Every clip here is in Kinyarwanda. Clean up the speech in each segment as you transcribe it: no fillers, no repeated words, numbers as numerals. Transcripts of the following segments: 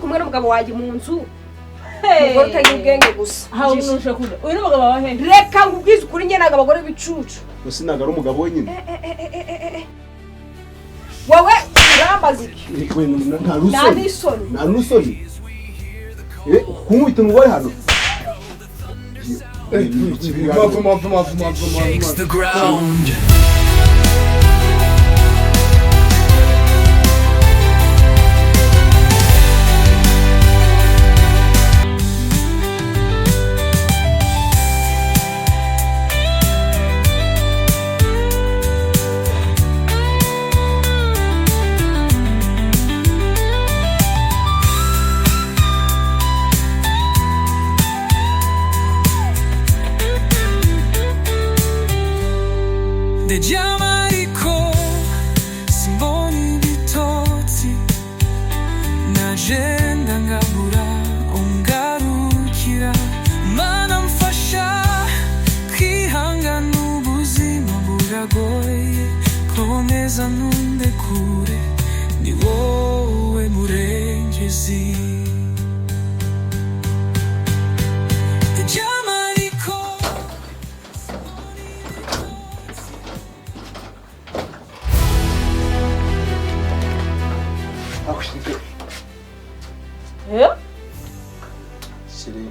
Kumwe n'umugabo wanjye mu nzu, umugore utagira ubwenge gusa. Aho nuje kuja, uyu ni umugabo wawe he? Reka ngubwize ukuri, njye ntabwo abagore b'ibicucu. Gusa ntabwo ari umugabo wenyine. Wowe urambaza iki? Nta Nta rusoni. n'isoni. Nta n'usoni kunkubita umugore hano. Mavu, mavu, mavu, mavu, Shakes mavu. the ground. Ndaryama ariko simbona ibitotsi, nagenda nkabura ungarukira. Mana, mfasha kwihangana, ubuzima buragoye, komeza ntunde kure, ni wowe murengezi. Ndaryama ariko simbona ibitotsi. Eh? Chérie,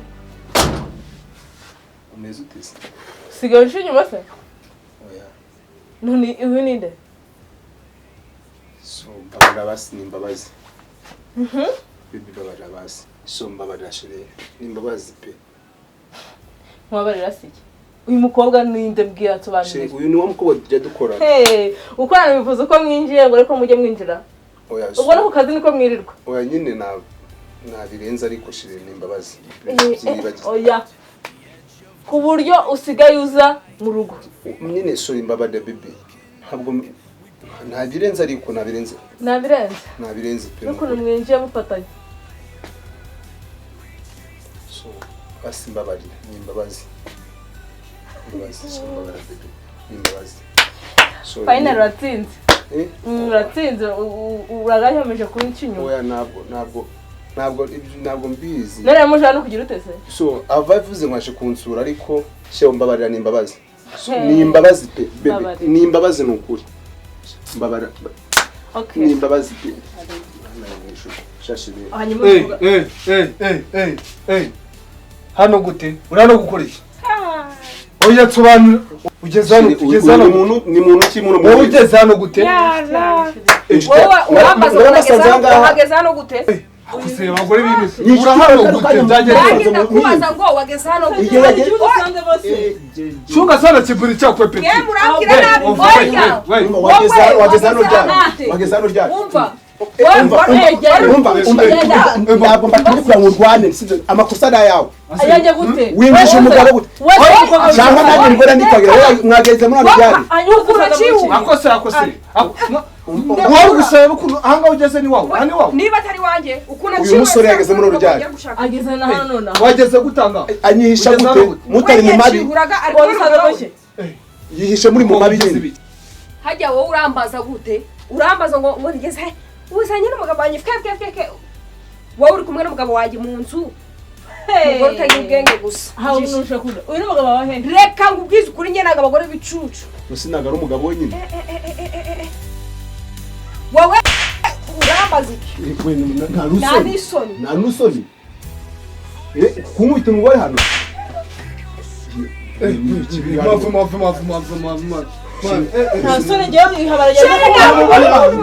umeze ute se? Usigaye uje inyuma se? Oya. None uyu ni nde? So mbabarira basi, ni imbabazi. Baby, mbabarira basi. So mbabarira, chérie, ni imbabazi pe. Nkubabarira si iki? Uyu mukobwa ni nde? Mbwira. Chérie. Nsobanurira. Uyu ni wa mukobwa tujya dukora. Hey, gukorana bivuze uko mwinjiye ngo ariko mujye mwinjira? Oya. Ubwo no ku kazi niko mwirirwa? Oya nyine, nabirenze, ariko chérie, ni imbabazi. Byibagize. Oya, ku buryo usigaye uza mu rugo. Nyine sorry, mbabarira baby, ntabwo ntabirenze, ariko nabirenze. Nabirenze. Nabirenze pe. N'ukuntu mwinjiye mufatanye. So basi mbabarira, ni imbabazi, imbabazi. So mbabarira baby, ni imbabazi. Sorry. Final, uratsinze. Eh? Uratsinze, uragahemeje kunca inyuma. Oya, ntabwo ibyo ntabwo mbizi. None muje no kugira ute se? So ava avuze ngo aje kunsura, ariko shewe mbabarira, ni imbabazi. So, Hey. ni imbabazi pe baby. Mbabarira. Ni imbabazi, ni ukuri, mbabarira. Okay. Ni imbabazi pe. Mwana mu ijuru. Shashi be. Hanyuma Ey, uvuga- ey, ey, ey, ey, ey. Hano gute? Uri hano gukora iki? Oya, nsobanura. Ugeze hano, ugeze hano. Ni muntu, ni muntu ki muno? Wowe ugeze hano gute? Wowe urambaza ngo Narabasanze wageze aha ngaha. Wageze hano gute? Akuse abagore b'imisi. Ni Uri hano inshuti. gute? Byagenze Nanjye gute? ndakubaza ngo wageze hano gute? Igihe yageze- Ikibazo usanze bose. Chunga sana kiburi chako, petit. Mwe murambwira nabi. Oya. Wait. Wageze hano ryari? Wageze Wageze hano ryari? Umva. Umva, umva, umva, umva, ntabwo mbatumye kugira ngo urwane, sibyo? Amakosa ni ayawe. Ayanjye gute? Winjije umugabo gute? Wowe. Cyangwa nanjye mbona nitwagira wowe, mwageze muri hano ryari? Ukuntu. Akose, akose. Wowe gusaba ukuntu ahangaha ugeze ni wawe. Aha ni wawe. Niba atari wanjye, ukuntu. Uyu musore yageze muri uru ryari? Ageze na hano nonaha. Wageze gutanga. Anyihisha Ugeze gute hano gute? mutari mu mabi? Wowe usanze boshye. Yihishe muri mu mabi nyine. Hajya wowe urambaza gute? Urambaza ngo ngeze he? Uzanye n'umugabo wanjye fke fke fke fke. Wowe uri kumwe n'umugabo wanjye mu nzu, umugore utagira ubwenge gusa. Aho nuje kuja, uyu ni umugabo wawe he? Reka ngubwize ukuri, njye ntabwo abagore b'ibicucu. Gusa ntabwo ari umugabo wenyine. Wowe urambaza iki? Nta Nta rusoni. n'isoni. Nta n'usoni kunkubita umugore hano. Mavu, mavu, mavu, mavu, mavu, mavu. Nta soni, ngewe ihabara ryawe.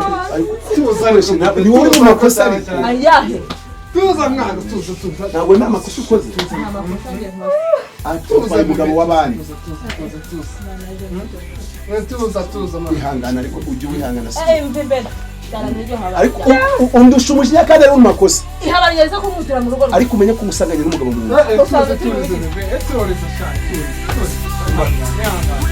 Tuza. Ni wowe uri mu makosa ariko. Ayahe? Tuza mwana, tuza, tuza. Ntabwo nta makosa ukoze, atwaye umugabo w'abandi. Tuza, tuza, tuza, tuza. Tuza, tuza, mwana. Wihangana, ariko ujye wihangana si Eh, mve imbere. Cyane n'iryo habara. Ariko undusha umujinya kandi ari mu makosa. Ihabara ryawe zo kumutira mu rugo rwe. Ariko umenye ko umusanganye n'umugabo mu nzu. Eh, eh, tuza, tuza, eh, tuza, sha, tuza, tuza.